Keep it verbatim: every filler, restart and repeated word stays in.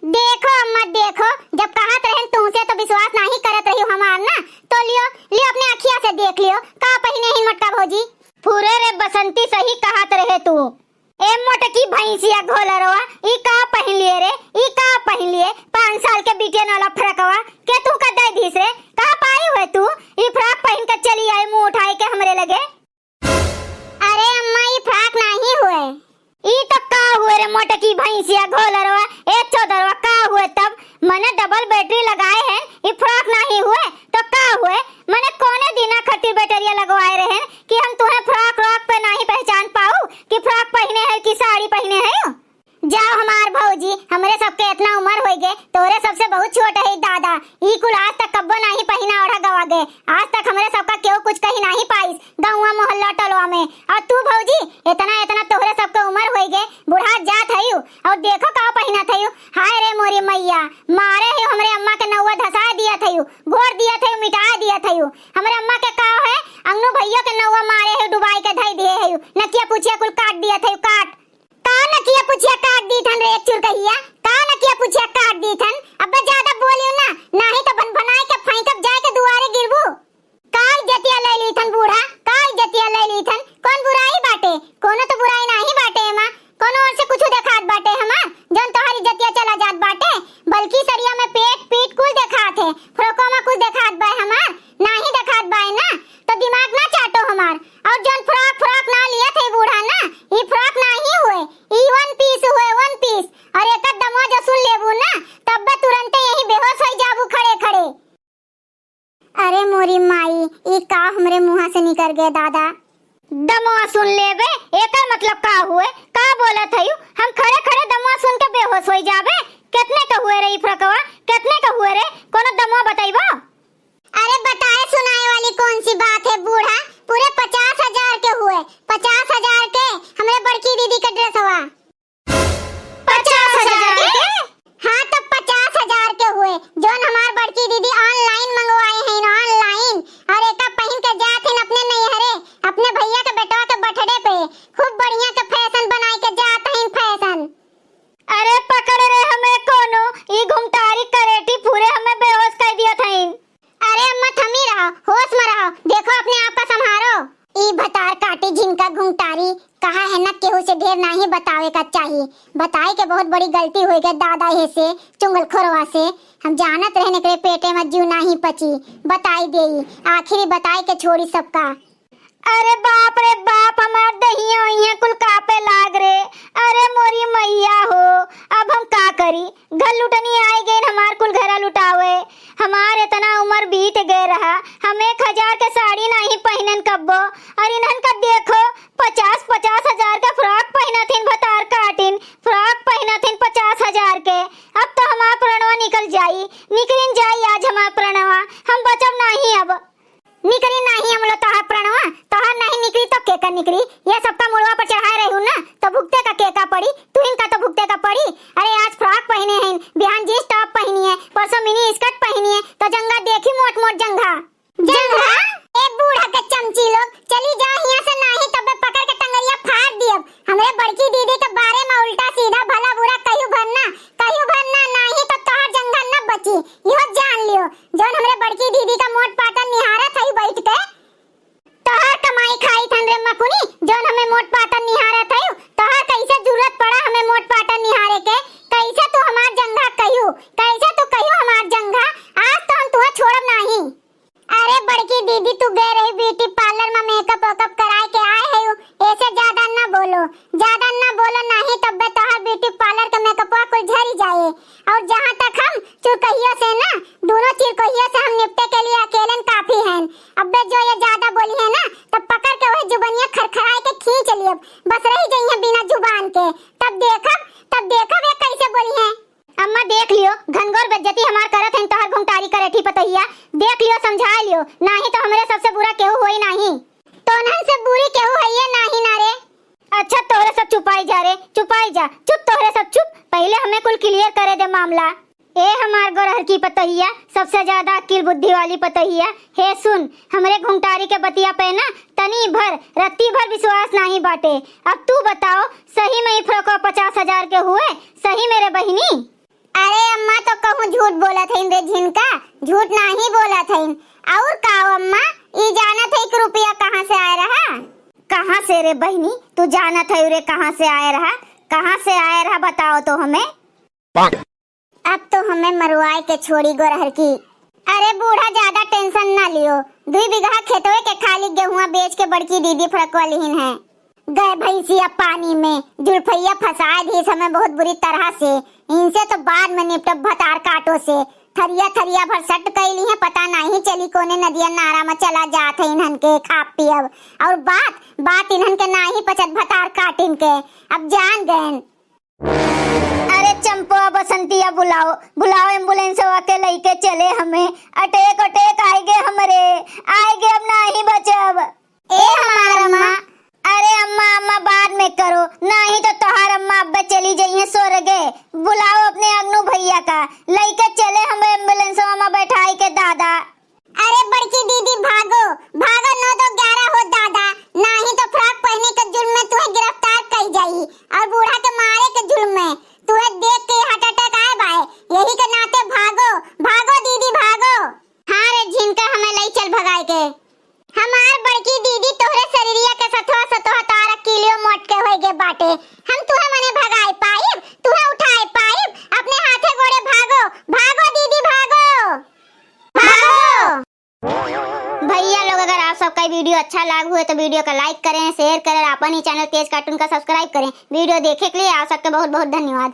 देखो अम्मा, देखो, जब कहत रहेन तुमसे तो विश्वास नाहीं करत रहियो हमार ना, तो लियो, लियो अपने अखिया से देख लियो, का पहिने ही मोटका भौजी। फुरे रे बसंती, सही कहत रहे तू। ए मोटकी भैंसिया घोलरवा, ई का पहिन लिए रे, ई का पहिन लिए? पाँच साल के बिटियन वाला फ्रकवा के तू का दे दिस रे? कहाँ पाई हुए तू? ई फ्रॉक पहिन के चली आई मुँह उठाए के हमरे लगे। अरे अम्मा, ई फ्रॉक नाहीं हुए। ई तो का हुए रे मोटकी भैंसिया घोलरवा, ए चोदरवा का हुए तब? मने डबल बैटरी लगाए हैं, ई फ्रॉक नाहीं हुए तो का हुए? मने कौने दिना खातिर बैटरिया लगवाए रहे कि हम तुहें फ्रॉक व्रॉक पे नाहीं पहचान पाऊ कि फ्रॉक पहिने है कि साड़ी पहिने है? जाओ हमार भौजी, हमरे सबके इतना उम्र होइ गे, तोरे सबसे बहुत छोट है दादा। ई कुल आज तक कब्बो नाहीं पहिना ओढ़ा गवा गे। आज तक हमरे सबका केहू कुछ कही नाहीं पाइस, गौवा मोहल्ला टोलवा में। और तू भौजी, इतना इतना तोहरे सबके उम्र होइ गे, बुढ़ा जात हयू, और देखो का पहिनत हयू। हाय रे मोरी मैया, मारे हयू हमरे अम्मा के नौवा धसा दिया थयू, गोड़ दिया थयू, मिटा दिया थयू। हमरे अम्मा के का है, अंगनू भैया के नौवा मारे हयू, डुबाई के धई दिए हयू, नकिया पुछिया कुल काट दिया थयू, काट। का नकिया पुछिया काट दी थन रे एक चुरकहिया, का नकिया पुछिया काट दी थन। अब्बे ज्यादा बोलियो ना, नाहीं तो भनभनाए के फेंकब जाए के दुआरे गिरबू। का इज्जतिया ले ली थन बूढ़ा, का इज्जतिया ले ली थन। कौन बुराई बाटे? कोनो तो बुराई नाहीं बाटे एमा। कोनो ओर से कुछ देखात बाटे हमार, जौन तोहार इज्जतिया चला जात बाटे? बल्कि सड़िया में पेट पीठ कुल देखात है, फ्रॉको में कुछ देखात बा हमार? नाहीं देखात बा ना, तो दिमाग ना चाटो हमार। और जौन फ्रॉक फ्रॉक ना लिया थे बूढ़ा ना, ई फ्रॉक नाहीं हुए, ई वन पीस हुए, वन पीस। और एक दमवा जो सुन लेबू ना, तब्बे तुरंते यहीं बेहोश हो जाबू खड़े खड़े। अरे मोरी माई, ई का हमरे मुँहा से निकर गए दादा? दमवा सुन लेबे, एकर मतलब का हुए? का बोलत हयू? हम खड़े खड़े दमवा सुन के बेहोश होइ जाबे? कितने का हुए रे ई फ्रकवा? कितने का हुए रे? कोनो दमवा बतइबो? अरे बताए सुनाए वाली कौन सी बात है बूढ़ा? पूरे पचास हजार के हुए, पचास हजार के हमरे बड़की दीदी के ड्रेसवा। पचास हजार के? हाँ, तो पचास हजार के हुए, जौन हमार बड़की दीदी online मंगवाई हैं, online। और एका पहिन के जात हैं अपने नैहरे, अपने भैया के बेटवा के birthday पे। खूब बढ़िया के fashion बनाई के जात हैं, fashion। अरे पकड़ रे हमें कोनो, ई घुंघटारी करेटी पूरे हमें बेहोश कर दिया था। अरे अम्मा, थमी रहो, होश में रहो, देखो अपने आप का संभारो। ई भतार काटी झिनका घुंघटारी, कहा है ना, केहू से ढेर नाहीं बतावे का चाही। बताई के बहुत बड़ी गलती होइ गई दादा, हे से, चुंगलखोरवा से। हम जानत रहेन एकरे पेटे में जीव नाहीं पची, बताई देई, आखिरी बताई के छोड़ी सबका। अरे बाप रे बाप, हमार दहिया उहिया कुल कापे लाग रे। अरे मोरी मैया हो, अब हम का करी? घर लुटनी आए गए हमार कुल घरा लुटावे। हमार इतना उम्र बीत गए रहा, हम एक हजार के साड़ी नाहीं पहिनन कब्बो। और इन्हन का देखो, पचास पचास हजार का फ्रॉक पहिनत हिन, भतार काटिन फ्रॉक पहिनत हिन पचास हजार के। अब तो हमार प्रणवा निकल जाई, निकलिन जाई आज हमार प्रणवा, हम बचब नाहीं अब। निकरी नाहीं अमलो तोहार प्रणवा, तोहार नाहीं निकरी तो केकर निकरी? ये सबका मुड़वा पर चढ़ाए रहू ना, तो भुगते का केका पड़ी? तुहिन का तो भुगते का पड़ी। अरे आज फ्रॉक पहिने हैं, बिहान जींस टॉप पहिनी है, परसों मिनी स्कर्ट पहिनी है, तो जंघा देखी मोट मोट जंघा। जंघा? ए बूढ़ा के चमची लोग, चली जा हियां से, नाहीं तबे पकड़ के टंगरिया फाड़ दियब। हमरे बड़की दीदी के बारे में उल्टा सीधा भला बुरा कहियो भर ना, कहियो भर ना, नाहीं तो तोहार जंघा न बची, इहो जान लियो। जौन हमरे बड़की दीदी का मोट पाटन निहारत हई बैठ के। तोहार कमाई खाई थन रे मकुनी, जौन हमें मोट पाटन निहारत हई, तोहार कैसे जरूरत पड़ा हमें मोट पाटन निहारे के? कैसे तू हमार जंघा कहियो, कैसे तू कहियो हमार जंघा? आज तो हम तुहे छोड़ब नाहीं। अरे बड़की दीदी, तू गए रही ब्यूटी पार्लर में मेकअप वेकअप कराए के आए है, ऐसे ज्यादा ना बोलो, ज्यादा ना बोलो, नाहीं तब्बे तोहार ब्यूटी पार्लर के मेकअपवा कुल झरी जाए। और जहाँ तक हम चुरकहियों से ना, दोनों चुरकहियों से हम निपटे के लिए अकेले काफी हैं। अब्बे जो ये ज्यादा बोली है ना, तब पकड़ के वही जुबनिया खरखराए के खींच लियब, बस रही जइहे बिना जुबान के। तब देखब, तब देखब ये कैसे बोली है। अम्मा देख लियो, घनघोर बेइज्जती हमार करत हईन तोहर घुंघटारी करेठी पतोहिया। देख लियो, समझा लियो, नाहीं तो हमरे सबसे बुरा केहू होई नाहीं। तोहन से बुरी केहू हइये नाहीं ना रे। अच्छा तोहरे सब चुपाई जा रे, चुपाई जा, चुप तोहरे सब चुप। पहिले हमें कुल clear करे दे मामला। ए हमार गोरहर की पतोहिया, सबसे ज्यादा अक्किल बुद्धि वाली पतोहिया, हे सुन, हमरे घुंघटारी के बतिया पे ना तनी भर, रत्ती भर विश्वास नाहीं बाटे। अब तू बताओ, सही में ई फ्रॉकवा पचास हजार के हुए, सही में रे बहिनी? अरे झूठ बोलत हईन रे झिनका, झूठ नाही बोलत हईन। और का अम्मा, ई जानत है कि रुपया कहाँ से आए रहा? कहाँ से रे बहिनी, तू जानत है रे कहाँ से आए रहा? कहाँ से आए रहा बताओ तो हमें। अब तो हमें मरवाए के छोड़ी गोरहर की। अरे बूढ़ा, ज्यादा tension ना लियो, दुई बीघा खेतवे के खाली गेहुआ बेच के बड़की दीदी फड़कवा लिहिन है। गए भैंसिया पानी में, जुल्फैया फंसाए दीस हमें बहुत बुरी तरह से। इनसे तो बाद में निपटब भतार काटो से। थरिया थरिया भर सट कई लिहे, पता नाही चली कोने नदिया नारा में चला जात है इन्हन के खाब पियब। और बात बात इन्हन के नाही पचत भतार काटिन के, अब जान गएन। अरे चंपवा बसंतिया बुलाओ, बुलाओ एम्बुलेंसवा के लइके चले हमें। अटैक अटैक आएगे हमरे, आएगे, अब नाही बचब। ए हमार अम्मा। अरे अम्मा अम्मा बाद में करो, नाही तो तोहार अम्मा अब्बे चली जइहें स्वर्गे। बुलाओ अपने अग्नू भैया का, लइके चले हमें एम्बुलेंसवा में बैठाई के दादा। अरे बड़की दीदी भागो, भागो नौ दो ग्यारह हो दादा, नाही तो फ्रॉक पहने के जुर्म में तुहे गिरफ्तार कई जाई और बूढ़ा के मारे के जुर्म में तुहे देख के heart attack आए बाए, यही के नाते भागो, भागो दीदी भागो। हाँ रे झिनका, हमें लई चल भगाए के। हमार बड़की दीदी तोहरे शरीरिया के सतवा सतवा तारा किलियो मोट के होई गे बाटे। हम तुहे मने भगाए पाइब, तुहे उठाए पाइब, अपने हाथे गोड़े भागो, भागो दीदी भागो, भागो। भैया लोग, अगर आप सबका video अच्छा लाग हुए तो video का like करें, share करें, अपन ही channel तेज cartoon का subscribe करें। Video देखे के लिए आप सबके बहुत बहुत धन्यवाद।